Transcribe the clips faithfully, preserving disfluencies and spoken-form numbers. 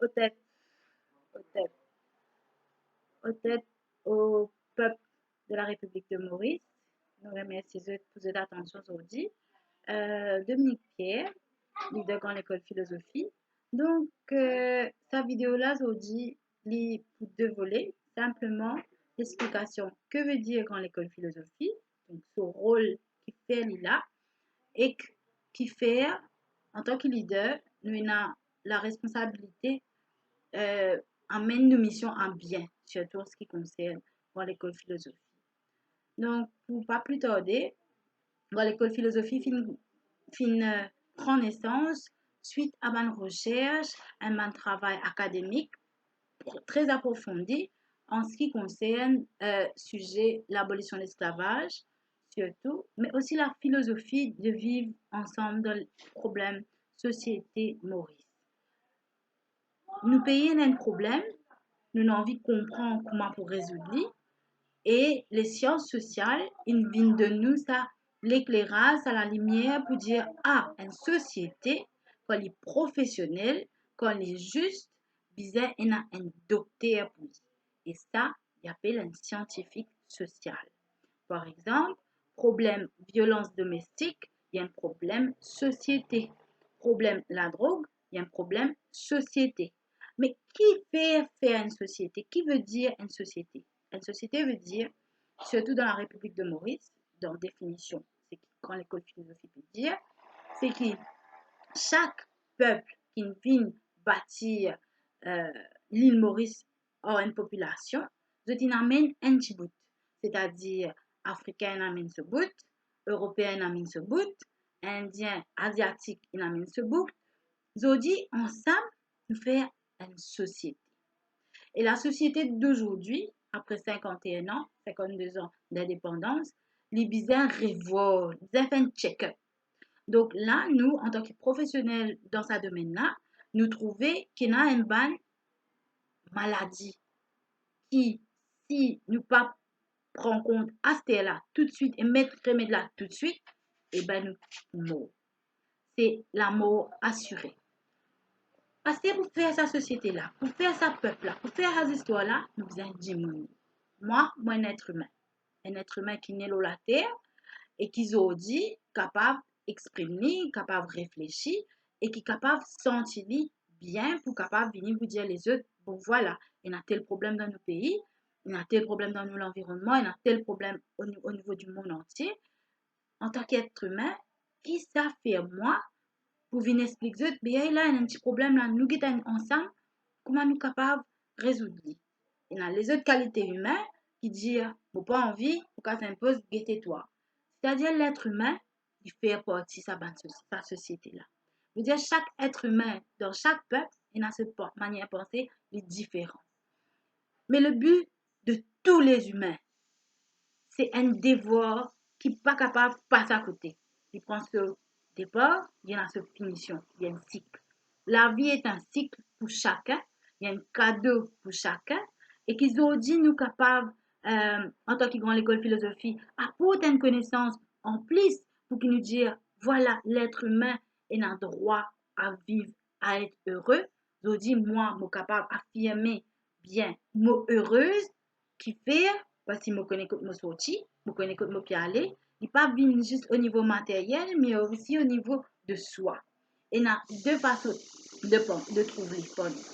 Otet, otet, otet o pep de la Repiblik de Moris. Nou remersie zot pou zot atansion zordi. Eh, Dominique Pierre, lider Gran Lekol Filozofi. Donk, eh, sa video la zordi, li pou de vole, sinpleman lexplikasion ki vedir Gran Lekol Filozofi, donk so rol, kifer li la, e k-, kifer, antan ki lider, nou ena laresponsabilite, eh, amenn nou mision a bien, sirtou an se ki konsern Gran Lekol Filozofi. Donk, pou pa pli tarde, Gran Lekol Filozofi finn, finn, eh, pran nesans swit a bann resers, enn bann travay akademik tre aprofondi an se ki konsern, eh, size labolision lesklavaz, sirtou, me osi lafilozofi de viv ansam dan problem sosiete Moris. Nou pei ena enn problem, nou ena anvi konpran kouma pou rezoud li, e lesians sosial inn vinn donn nou sa lekleraz, sa lalimier pou dir, ah, enn sosiete, kan li profesionel, kan li zis, bizin ena enn dokter pou li. E sa, li apel enn siantifik sosial. Par exanp, problem violans domestik, li enn problem sosiete. Problem ladrog, li enn problem sosiete. Me kifer fer enn sosiete? Ki vedir enn sosiete? Enn sosiete vedir, sirtou dan la Repiblik de Moris, dan definision, seki Gran Lekol Filozofi pe dir, seki sak pep ki vinn batir, eh, lil Moris ar enn popilasion, zot inn amenn enn ti bout. Setadir, Afrikin inn amenn so bout, Eropeen inn amenn so bout, Indien, Aziatik inn amenn so bout. Zordi, ansam, nou fer enn sosiete. E lasosiete dozordi, apre sinkant-e-enn an, sinkant-de-an dindepandans, li bizin revwar, li bizin fer enn check-up. Donk la, nou, antan ki profesionel dan sa domenn la, nou trouve ki ena enn bann maladi ki, si nou pa pran kont aster la toutswit e met remed la toutswit, e ben nou mor. Se lamor asire. Aster pou fer sa sosiete la, pou fer sa pep la, pou fer sa zistwar la, nou bizin dimoun. Mwa, mo enn et imin. Enn et imin ki ne lor later e ki zordi kapav exprim li, kapav reflesi e ki kapav santi li bien pou kapav vini pou dir lezot, bon, vwala, ena tel problem dan nou pei, ena tel problem dan nou lanvironnman, ena tel problem o ni-, o nivo di mond antie. Antan ki et imin, ki sa fer mwa pou vinn explik zot, be la, ena enn ti problem la, nou get enn ansam, kouma nou kapav rezoud li? Ena lezot kalite imin ki dir, mo pa anvi, mo kas enn poz, gete twa. Setadir, let imin, li fer parti sa bann sos-, sa sosiete la. Vedir, sak et imin dan sak pep ena so pa-, manier panse, li diferan. Me le bi de tou lezimin, se enn devwar ki pa kapav pas akote. Li pran so depar, li ena so finision, li enn sik. Lavi est un cycle pou sakenn, li enn kado pou sakenn, e ki zordi nou kapav, eh, antan ki Gran Lekol Filozofi, aport enn konesans anplis pou ki nou dir, vwala, let imin ena drwa a viv, a et ere. Zordi, mwa, mo kapav afirme bien mo erez, kifer, parski mo kone kot mo sorti, mo kone kot mo pe ale. Li pa vinn zis o nivo materyel, me osi o nivo de swa. Ena de fason de pan-, de trouv li, pardon.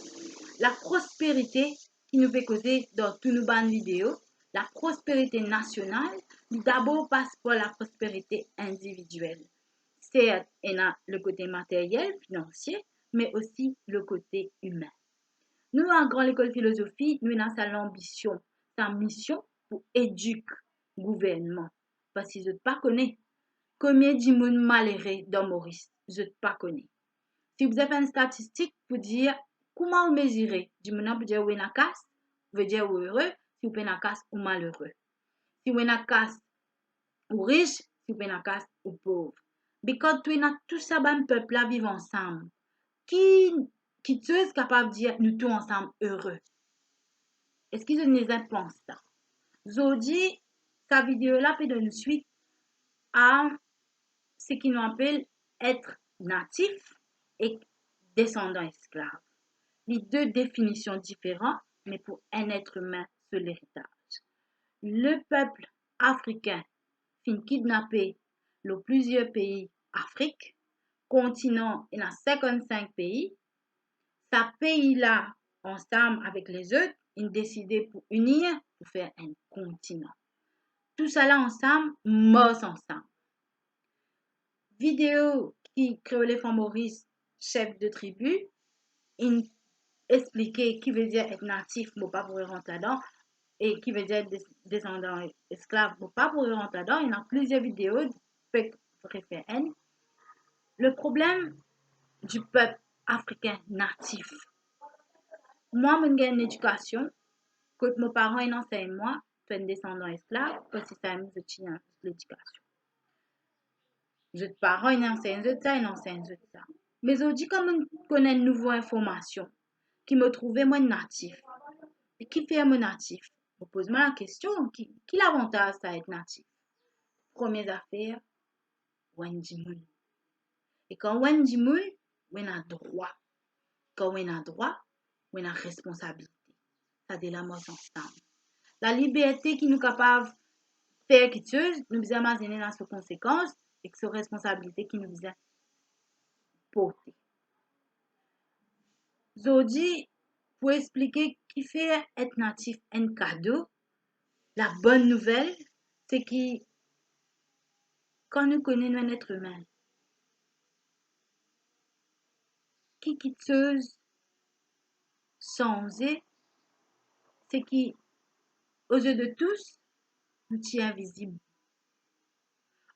Laprosperite ki nou pe koze dan tou nou bann video, laprosperite nasional, li dabor pas par laprosperite individiel. Sert, ena le kote materyel, finansie, me osi le kote imin. Nou, a Gran Lekol Filozofi, nou ena sa lanbision, sa mision pou edik gouvernman, parski zot pa kone konbien dimoun malere dan Moris, zot pa kone. Si ou bizin fer enn statistik pou dir kouma ou mezire dimoun la, pou dir ou ena kas, vedir ou ere, si ou pena kas, ou malere. Si ou ena kas, ou ris, si ou pena kas, ou pov. Be kan tou ena tou sa bann pep la viv ansam, ki, ki kiksoz kapav dir nou tou ansam ere? Eski zot ena pans sa? Zordi, sa video la pe donn swit a seki nou apel et natif ek desandan esklav. Li de definision diferan, me pou enn et imin so leritaz. Lepep afrikin finn kidnape lor plizier pei Afrik, kontinan ena sinkant-sink pei. Sa pei la, ansam avek lezot, inn deside pou inir, pou fer enn kontinan. Tousala ansam, mars ansam. Video ki Kreol Enfant Maurice, Chef de Tribu, inn explike ki vedir et natif, mo pa pou rant ladan, e ki vedir des-, desandan esklav, mo pa pou rant ladan. Ena plizier video, fek refer enn. Le problème du peuple africain natif. Mwa, mo'nn gagn ledikasion kot mo paran inn ansegn mwa, to enn desandan esklav, parski sa mem zot ti gagn ledikasion. Zot paran inn ansegn zot sa, inn ansegn zot sa. Me zordi, kan mo'nn konn enn nouvo informasion, ki mo trouve mwa enn natif. E kifer mo natif? Mo poz mwa lakestion, ki, ki lavantaz sa et natif? Premie zafer, ou enn dimoun. E kan ou enn dimoun, ou ena drwa. Kan ou ena drwa, ou ena responsabilite. Sa de la mars ansam. Laliberte ki nou kapav fer kiksoz, nou bizin mazinn ena so konsekans ek so responsabilite ki nou bizin porte. Zordi, pou explike kifer et natif enn kado, labonn nouvel, se ki kan nou kone nou enn et imin, ki kiksoz sanze, se ki, ozie de tous, nou ti invizib.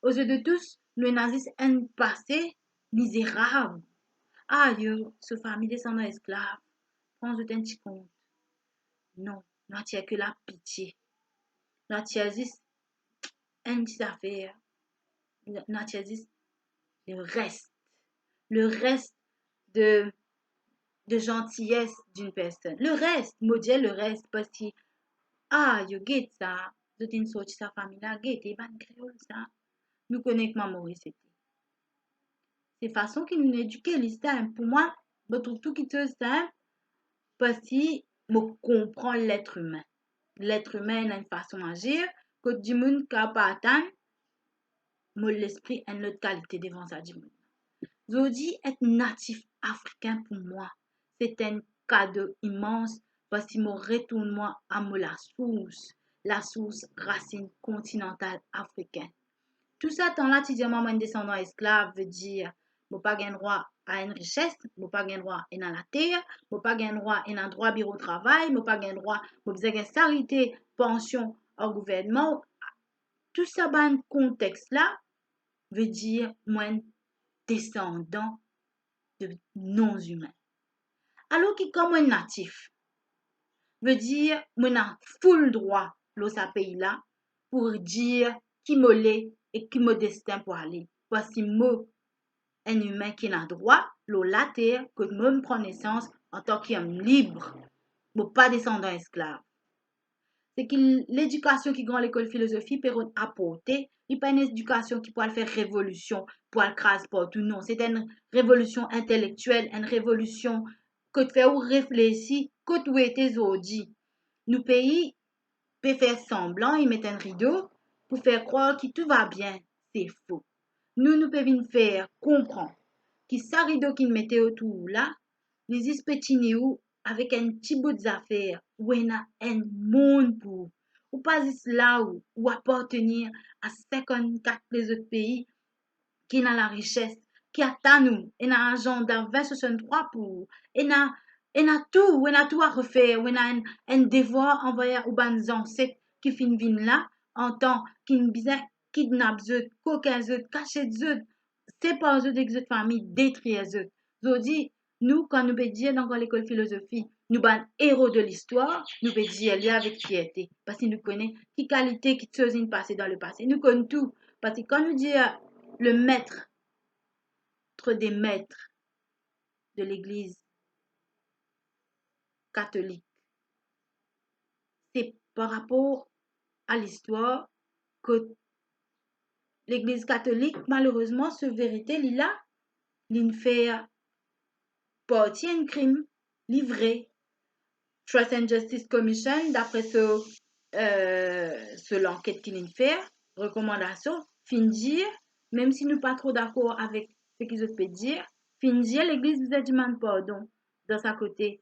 Ozie de tous, nou ena zis enn pase mizerab. Ayo, so fami desandan esklav, pran zot enn ti kont. Non, nou atir ke lapitie. Nou atir zis enn ti zafer. Nou atir zis le reste. Le reste de, de gentillesse d'une personne. Le reste, mo dir le reste, parski, ayo, get sa, zot inn sorti sa fami la, gete bann kreol sa. Nou kone kouma Moris ete. Se fason ki nou edike li, sa enn, pou mwa, mo trouv tou kiksoz sa enn, parski mo konpran let imin. Let imin ena enn fason azir, kot dimoun kapav atann, mo lespri enn lot kalite devan sa dimoun. Zordi, et natif afrikin pou mwa, se enn kado imans, parski mo retourn mwa a mo lasours, lasours rasinn kontinantal afrikin. Tou sa tan la, ti dir mwa, mo enn desandan esklav, vedir mo pa gagn drwa a enn rises, mo pa gagn drwa ena later, mo pa gagn drwa ena drwa biro travay, mo pa gagn drwa, mo bizin gagn sarite, pansion ar gouvernman. Tou sa bann kontex la, vedir mo enn desandan de non-imin. Alor ki kan mo enn natif, vedir mo ena full drwa lor sa pei la pou dir ki mo le e ki mo destin pou ale, parski mo enn imin ki ena drwa lor later kot mo'nn pran nesans antan ki om lib. Mo pa desandan esklav. Se ki ledikasion ki Gran Lekol Filozofi pe rod aporte, li pa enn edikasion ki pou al fer revolision, pou al kraz partou, non. Se enn revolision intelektiel, enn revolision kot fer ou reflesi kot ou ete zordi. Nou pei pe fer sanblan, li met enn rido pou fer krwar ki tou va bien, se fo. Nou, nou pe vinn fer konpran ki sa rido ki'nn mete otour ou la, li zis pe tini ou avek enn ti bout zafer, ou ena enn mond pou ou. Ou pa zis la ou, ou apartenir a sinkant-kat lezot pei ki ena larises, ki atann ou, ena azanda vin swasann-trwa pou ou, ena, ena tou, ou ena tou a refer, ou ena enn, enn devwar anver ou bann zanset ki finn vinn la, antan ki'nn bizin kidnap zot, kokin zot, kasiet zot, separ zot ek zot fami, detrir zot. Zordi, nou, kan nou pe dir dan Gran Lekol Filozofi, nou bann ero de listwar, nou pe dir li avek fierte, parski nou kone ki kalite kiksoz inn pase dan lepase. Nou konn tou, parski kan nou dir le maître des maîtres de Legliz Katolik, se par rapor a listwar kot Legliz Katolik, malerezman, so verite, li la, li'nn fer parti enn krim, li vre. Truth and Justice Commission, dapre so, eh, so lanket ki linn fer, rekomandasion, finn dir, mem si nou pa tro dakor avek seki zot pe dir, finn dir legliz bizin dimann pardon dan sa kote,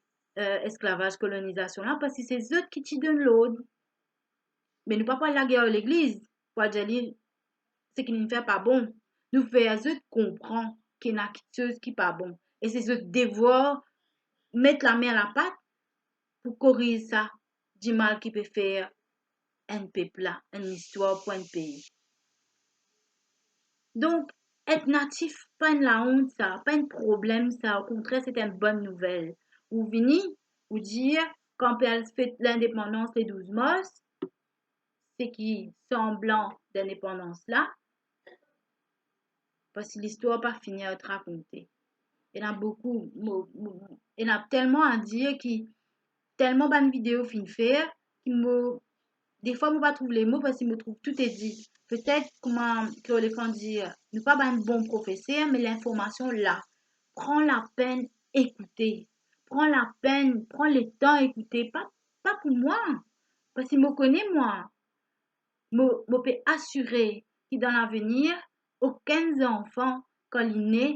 eh, esklavaz, kolonizasion la, parski se zot ki ti donn lord. Me nou pa pou al lager ar legliz pou al dir li seki linn fer pa bon. Nou fer zot konpran ki ena kiksoz ki pa bon. E se zot devwar met lame a lapat pou koriz sa dimal ki pe fer enn pep la, enn listwar pou enn pei. Donk, et natif, pa enn laont sa, pa enn problem sa, okontrer, se enn bonn nouvel. Ou vini, ou dir, kan pe al fet lindepandans le douz mars, seki sanblan dindepandans la, parski listwar pa fini et rakonte. Ena boukou, mo, mo, ena telman a dir ki, telman bann video finn fer, ki mo, defwa mo pa trouv lemo, parski mo trouv tou ete di. Petet, kouma Kreol F M dir, nou pa bann bon profeser, me linformasion la. Pran lapenn ekoute. Pran lapenn, pran letan ekoute. Pa, pa pou mwa, parski mo kone mwa. Mo, mo pe asire ki dan lavenir, okenn zanfan, kan li ne,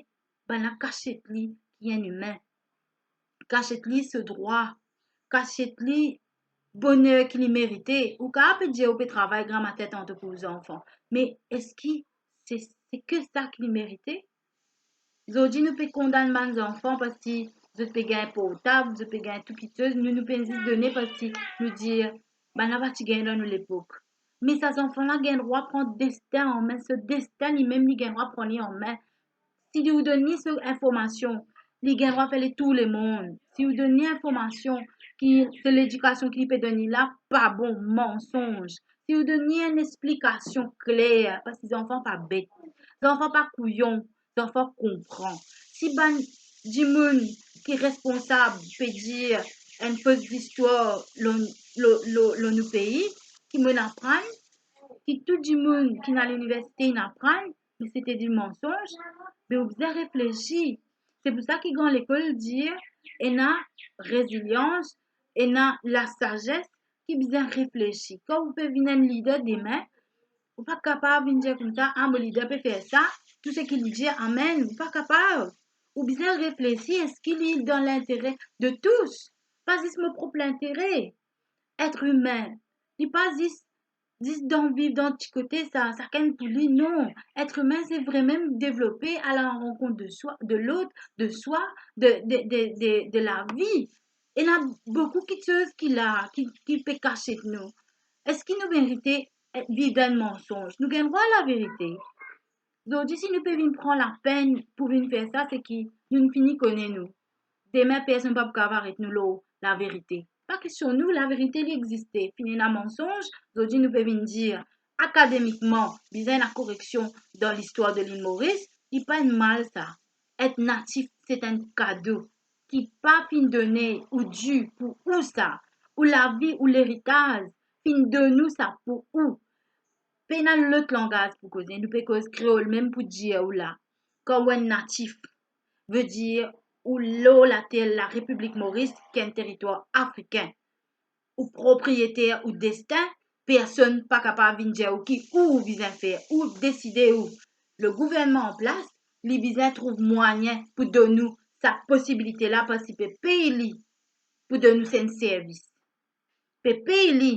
bann la kasiet li ki enn imin, kasiet li so drwa, kasiet li boner ki li merite. Ou kapav pe dir ou pe travay gramatin tanto pou zanfan, me eski se, se ke sa ki li merite? Zordi nou pe kondann bann zanfan parski zot pe gagn portab, zot pe gagn tou kiksoz, nou, nou pe zis done parski nou dir, bann la pa ti gagn dan nou lepok. Me sa zanfan la gagn drwa pran destin an me, so destin limem li gagn drwa pran li an me. Si ou donn li so informasion, li gagn drwa fer li tour lemond. Si ou donn li informasion ki se ledikasion ki li pe donn li la pa bon, mansonz. Si ou donn li enn explikasion kler, parski zanfan pa bet, zanfan pa kouyon, zanfan konpran. Si bann dimoun ki responsab pe dir enn fos zistwar lor, lor, lor, lor nou pei, ki mo'nn aprann, ki tou dimoun ki ena liniversite inn aprann, me se ete di mansonz, be ou bizin reflesi. Se pou sa ki gran lekol dir, ena rezilians, ena lasazes, ki bizin reflesi. Kan ou pe vinn enn lider demin, ou pa kapav vinn dir koumsa, "Ah, mo lider pe fer sa, tou seki li dir, amen." Ou pa kapav. Ou bizin reflesi, eski li dan lintere de tous, pa zis mo prop lintere. Et imin, li pa zis, zis dan viv dan ti kote sa, sakenn pou li, non. Et imin, se vremem devlope, al a lankont de swa, de lot, de swa, de, de, de, de, de lavi. Ena boukou kiksoz ki la, ki, ki pe kasiet nou. Eski nou merite, eh, viv dan enn mansonz? Nou gagn drwa laverite. Zordi, si nou pe vinn pran lapenn pou vinn fer sa, seki nou fini kone nou. Demin, personn pa pou kapav aret nou lor laverite. Pa kestion nou, laverite li existe. Finn ena mansonz, zordi nou pe vinn dir, akademikman, bizin ena koreksion dan listwar de Lil Moris, li pa enn mal sa. Et natif, se enn kado ki pa finn done ou di pou ou sa, ou lavi, ou leritaz, finn donn ou sa pou ou. Pena lot langaz pou koze, nou pe koz kreol mem pou dir ou la, kan ou enn natif, vedir ou lor later Larepiblik Moris, ki enn teritwar afrikin. Ou propriyeter ou destin, personn pa kapav vinn dir ou ki ou, ou bizin fer, ou deside ou. Le gouvernman an plas, li bizin trouv mwayin pou donn ou sa posibilite la, parski pe pey li pou donn ou sa enn servis. Pe pey li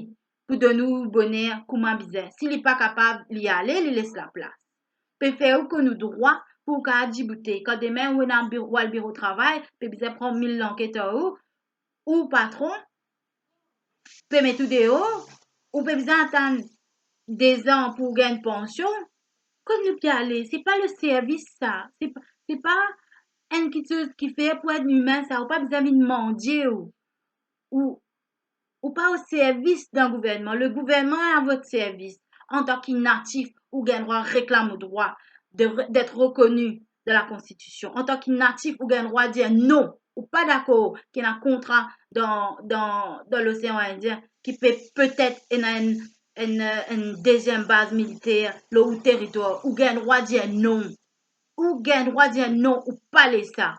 pou donn ou boner kouma bizin. Si li pa kapav, li ale, li les laplas. Pe fer ou konn ou drwa pou ou kapav diboute. Kan demin ou ena biro, ou al biro travay, pe bizin pran mil lanket ar ou, ou patron pe met ou deor, ou pe bizin atann dezan pou ou gagn pansion. Kot nou pe ale? Se pa le servis sa. Se pa, se pa enn kiksoz ki fer pou enn imin sa. Ou pa bizin vinn mandie ou. Ou, ou pa o servis dan gouvernman. Le gouvernman est à votre service. Antan ki natif, ou gagn drwa reklam ou drwa de, d'être reconnu dan lakonstitision. Antan ki natif, ou gagn drwa dir non, ou pa dakor ki ena kontra dan, dan, dan Losean Indien ki pe petet ena enn, enn, enn deziem baz militer lor ou teritwar. Ou gagn drwa dir non. Ou gagn drwa dir non, ou pa le sa.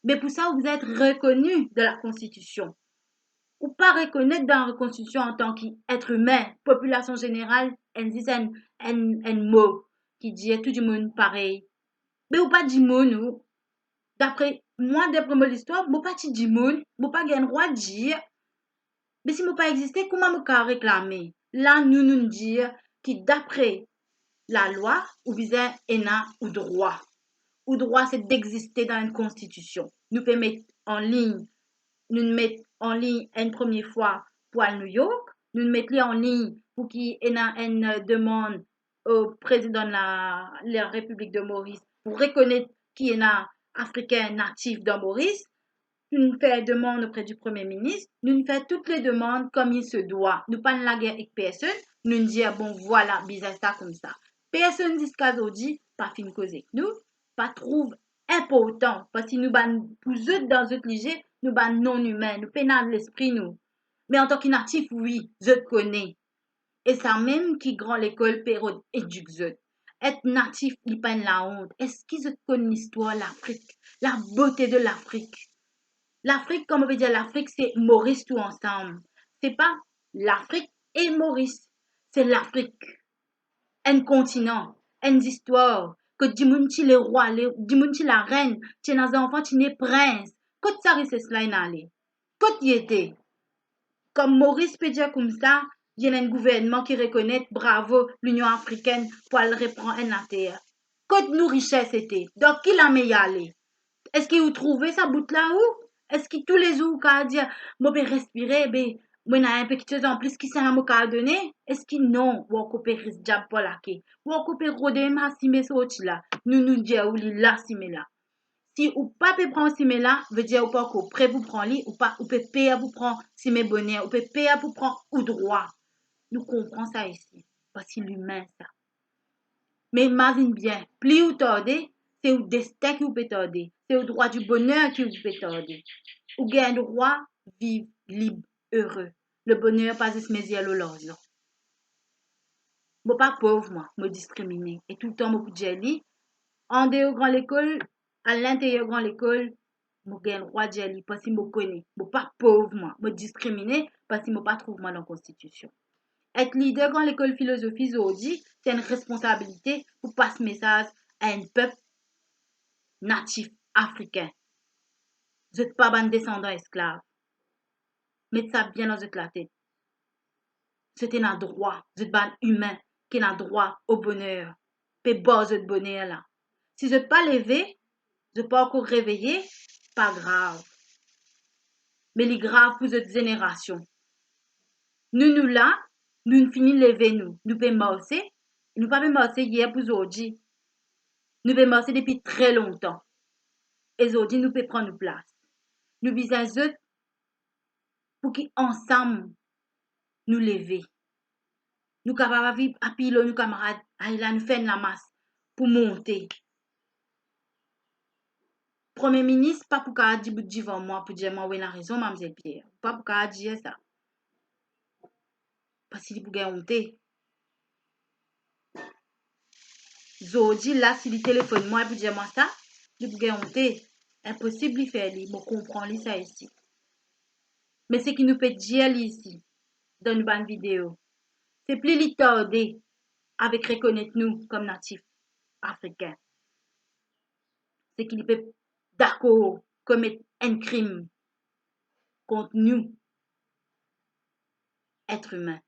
Me pou sa, ou bizin et rekoni dan lakonstitision. Ou pa rekonet dan lakonstitision antan ki et imin, popilasion zeneral, enn zis enn, enn, enn mo ki dir tou dimoun parey. Me ou pa dimoun, ou. Dapre mwa, dapre mo listwar, mo pa ti dimoun, mo pa gagn drwa dir. Me si mo pa existe, kouma mo kapav reklame? La, nou, nou dir ki dapre lalwa, ou bizin ena ou drwa. Ou drwa, se dexiste dan enn konstitision. Nou pe met anlign, nou met anlign enn premie fwa pou al New York, nou met li anlign pou ki ena enn, eh, demann o prezidan la, la Repiblik de Moris pou rekonet ki ena Afrikin natif dan Moris. Nou fer demann opre di Premie Minis, nou fer tou le demann kouma se dwa. Nou pa'nn lager ek personn, nou dir, bon, vwala, bizin sa koumsa. Personn ziska zordi pa finn koz ek nou, pa trouv inportan, parski nou bann, pou zot, dan zot lizie, nou bann non-imin, nou pena lespri nou. Me antan ki natif, wi, zot kone. E samem ki gran lekol pe rod edik zot. Et natif, li pa enn laont. Eski zot konn listwar Lafrik? Labote de Lafrik. Lafrik, kouma pe dir, Lafrik, se Moris tou ansam. Se pa Lafrik e Moris. Se Lafrik. Enn kontinan, enn zistwar, kot dimoun ti lerwa, le, dimoun ti larenn, ti ena zanfan, ti ne prins. Kot sa rises la inn ale? Kot li ete? Kouma Moris pe dir koumsa, li ena enn gouvernman ki rekonet, bravo, Linion Afrikenn pou al repran enn later. Kot nou rises ete? Dan ki lame li ale? Eski ou trouve sa bout la, ou? Eski toulezour ou kapav dir, mo pe respire, be, mo ena enpe kiksoz anplis ki sa la mo kapav done? Eski non, ou ankor pe res diab par lake. Ou ankor pe rode mem sime sorti la. Nou, nou dir ou li la sime la. Si ou pa pe pran sime la, vedir ou pa ankor pre pou pran li, ou pa, ou pe per pou pran sime boner, ou pe per pou pran ou drwa. Nou konpran sa isi, parski limin sa. Me imazinn bien, pli ou tarde, se ou destin ki ou pe tarde, se ou drwa di boner ki ou pe tarde. Ou gagn drwa viv lib, ere. Le boner pa zis mezir lor larzan. Mo pa pov, mwa, mo diskrimine. E toultan mo pou dir li, andeor gran lekol, alinterier gran lekol, mo gagn drwa dir li, parski mo kone, mo pa pov, mwa, mo diskrimine, parski mo pa trouv mwa dan konstitision. Et lider gran lekol filozofi zordi, se enn responsabilite pou pas mesaz a enn pep natif afrikin. Zot pa bann desandan esklav. Met sa bien dan zot latet. Zot ena drwa, zot bann imin ki ena drwa o boner, pe bar zot boner la. Si zot pa leve, zot pa ankor reveye, pa grav. Me li grav pou zot zenerasion. Nou, nou la, nou fini leve nou, nou pe marse, nou pa pe marse yer pou zordi. Nou pe marse depi tre lontan. E zordi nou pe pran nou plas. Nou bizin zot pou ki ansam nou leve. Nou kapav avi-, apiy lor nou kamarad, ay la nou fer enn lamas pou monte. Premie Minis pa pou kapav dibout divan mwa pou dir mwa ou ena rezon, Mamzel Pierre. Pa pou kapav dir sa. Parski li pou gagn onte. Zordi la, si li telefonn mwa, li pou dir mwa sa, li pou gagn onte. Inposib li fer li, mo konpran li sa isi. Me seki nou pe dir li isi, dan nou bann video, se pli li tarde avek rekonet nou kom natif afrikin, seki li pe dakor komet enn krim kont nou, et imin.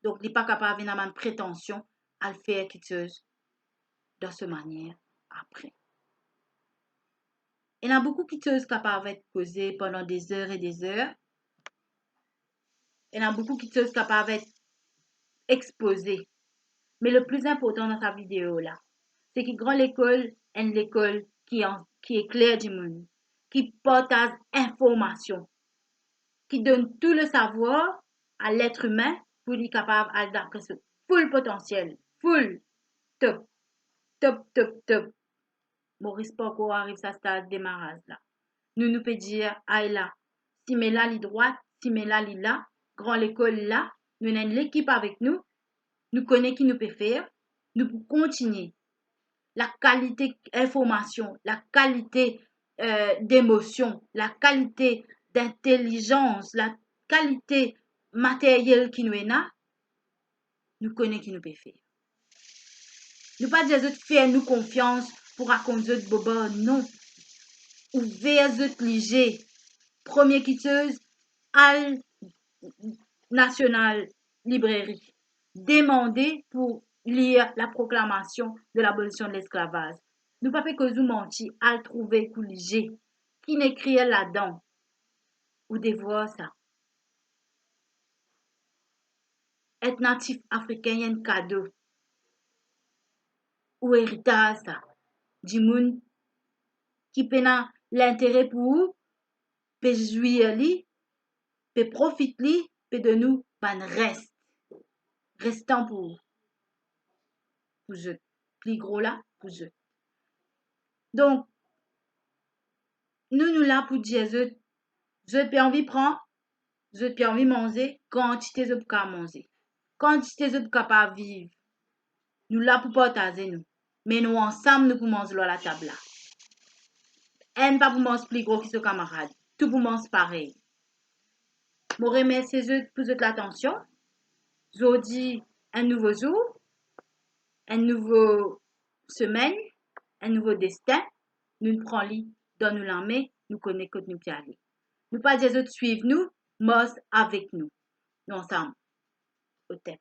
Donk, li pa kapav ena bann pretansion al fer kiksoz dan so manier apre. Ena boukou kiksoz kapav et koze pandan de zer e de zer. Ena boukou kiksoz kapav et expoze. Me le pli inportan dan sa video la, se ki gran lekol, enn lekol ki an-, ki ekler dimoun, ki partaz informasion, ki donn tou le savwar a let imin pou li kapav al dapre so full potansiel, full top, top, top, top. Moris pa ankor ariv sa staz demaraz la. Nou, nou pe dir, ay la, sime la li drwat, sime la li la, gran lekol la, nou ena enn lekip avek nou, nou kone ki nou pe fer, nou pou kontigne. Lakalite informasion, lakalite, eh, demosion, lakalite dintelizans, lakalite materyel ki nou ena, nou kone ki nou pe fer. Nou pa dir zot fer nou konfians pou rakont zot bobar, non. Ouver zot lizie. Premie kiksoz, al National Library. Demande pou lir La Proclamation de l'abolition de l'esclavage. Nou pa pe koz ou manti, al trouve ek ou lizie. Ki'nn ekrir ladan? Ou devwar sa. Et natif afrikin, enn kado ou eritaz sa. Dimoun ki pena lintere pou ou, pe zwir li, pe profit li, pe donn ou bann res, restan pou, pou zot, pli gro la pou zot. Donk, nou, nou la pou dir zot, zot pe anvi pran, zot pe anvi manze, kantite zot pou kapav manze, kantite zot pou kapav viv. Nou la pou partaze nou, me nou ansam nou pou manz lor latab la. Enn pa pou manz pli gro ki so kamarad, tou pou manz parey. Mo remersie zot pou zot latansion. Zordi, enn nouvo zour, enn nouvo semenn, enn nouvo destin. Nou pran li dan nou lame, nou kone kot nou pe ale. Nou pa dir zot swiv nou, mars avek nou. Nou ansam. Otep.